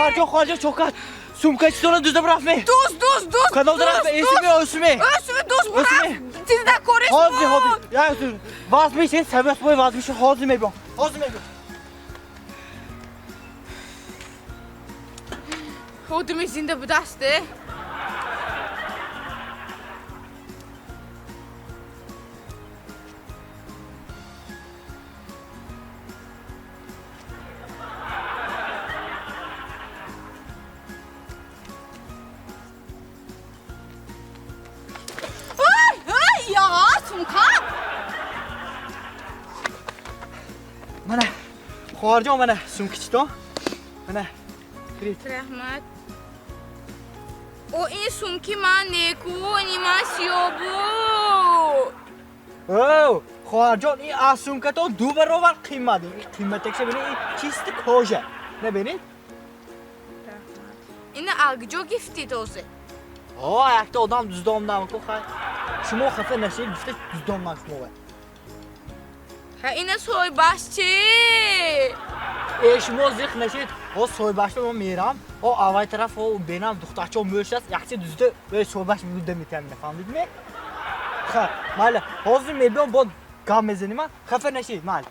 Хоҳарҷон, хоҳарҷон, чокат. Сумкачитонро дузда бурафт ме? Дуз, дуз, дуз. Кадом тараф? Эсими, осуме? Осуме, дуз бурафт. Тизда кориш Ҳозир, ҳозир. Я вазм мешед, сабас бой вазм мешед, ҳозир мебиём. Ҳозир мебиём. Одами зинда будаст, э? Ой, ой, я, сумка. Мана, хоҳарҷон, мана сумкачитон. Мана. Гиред. Раҳмат. О, ин сумки ман неку, ини ман сиё буд. О, хоҳарҷон, ин аз сумкатон ду баробар қимат. Ин қиматакша бинед, ин чисти кожа. Набинед? Ина акҷо гифтӣ тозе? О, якта одам дуздомдам ку, хай. Шумо хафа нашед, гуфта дуздомдам шумо. Ха, ина соҳибаш чӣ? Э, шумо зиқ нашед. О, соҳибашро ман мерам. О, аввай тараф, о, бенам духтарчо мӯшаст, якча дузда, вай соҳибаш мегӯ метиҳам, нафаҳмидме? Ха, майли, ҳозир мебиём, бо гап мезанем, а? Хафа нашед, майли.